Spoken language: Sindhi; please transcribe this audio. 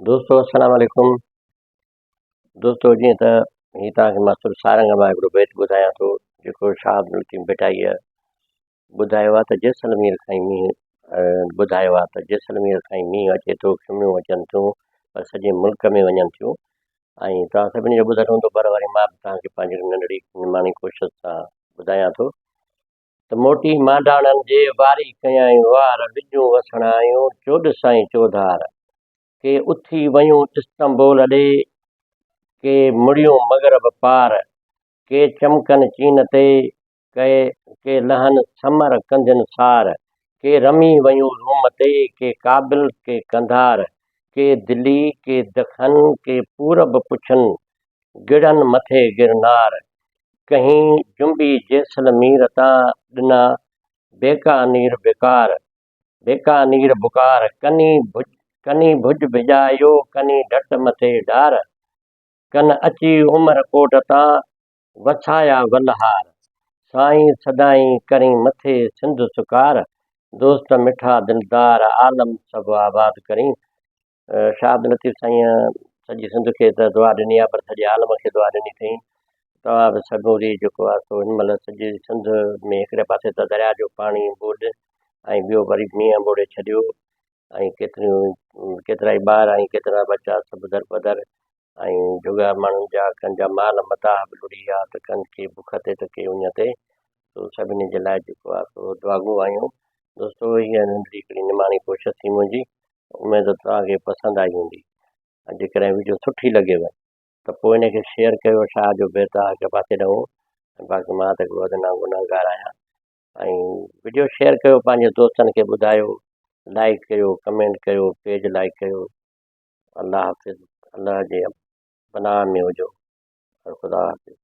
دوستو السلام عليڪم دوستو جيئن ته هي توهان کي مان سر سارنگ مان هڪڙو بيت ٻڌايان ٿو جيڪو شاهه عبداللطيف ڀٽائيء ٻڌايو آهي ته جيسلمير کان ئي مينهن ٻڌايو آهي ته جيسلمير کان ئي مينهن اچي ٿو کميون اچن ٿيون پر سڄي ملڪ ۾ وڃن ٿيون ۽ توهان سڀني جو ٻڌل هوندو پر وري مان به توهان کي پنهنجي ننڍڙي نماڻي ڪوشش سان ٻڌايان ٿو ته موٽي مانڊاڻن جي واري ڪيائين وار وڄون وسڻ آيون چوڏس ۽ چوڌار ڪي اٿي ويون استنبول ڏي، ڪي مڙيون مغرب پار، ڪي چمڪن چين تي، ڪي لهن ثمر ڪنڌين سار، ڪي رمي ويون روم تي، ڪي ڪابل ڪي قنڌار، ڪي دلي ڪي دکن ڪي پورب پڇن، گڙن مٿي گرنار، ڪهين جنبي جيسلمير تان ڏنا بيڪانير بڪار. بيڪانير بڪار، ڪني ڀڄ ڪني ڀڄ ڀڄايو، ڪني ڍٽ مٿي ڍار، ڪن اچي عمر ڪوٽ تان، وڇايا ولهار. سائين سدائين ڪرين مٿي سنڌ سڪار، دوست مٺا دلدار، عالم سڀ آباد ڪرين. شاهه عبداللطيف سائينء سڄي سنڌ کي ته دعا ڏني آهي پر سڄي عالم کي دعا ڏني اٿئين. توهان به سڳوري جيڪو آهي سو هن مهل سڄي سنڌ ۾ هڪڙي پاسي ته درياء جو پاڻي ٻوڏ ۽ ٻيو وري مينهن ٻوڙي ڇڏيو ۽ ڪيتريون ڪيترائي ٻار ۽ ڪيترا ٻچا سڀ دربدر ۽ جهڳا ماڻهن جا ڪن جا مال متاع به لڙي ويا ته ڪن کي بک تي ته ڪي اڃ تي سو سڀني جي لاء جيڪو آهي سو دعاگو آهيون دوستو هيء ننڍڙي هڪڙي نماڻي ڪوشش ٿي منهنجي اميد ته توهان کي پسند آئي هوندي ۽ جيڪڏهن وڊيو سٺي لڳيو ته پوء ان کي شيئر ڪيو شاهه جو بيت آهي هڪ پاسي ڏهون ۽ باقي مان ته هڪڙو ادنيٰ گنهگار آهيان ۽ وڊيو شيئر ڪيو پنهنجي دوستن کي ٻڌايو لائڪ ڪيو ڪمينٽ ڪيو پيج لائڪ ڪيو الله حافظ الله جي پناهه ۾ هجو خدا حافظ.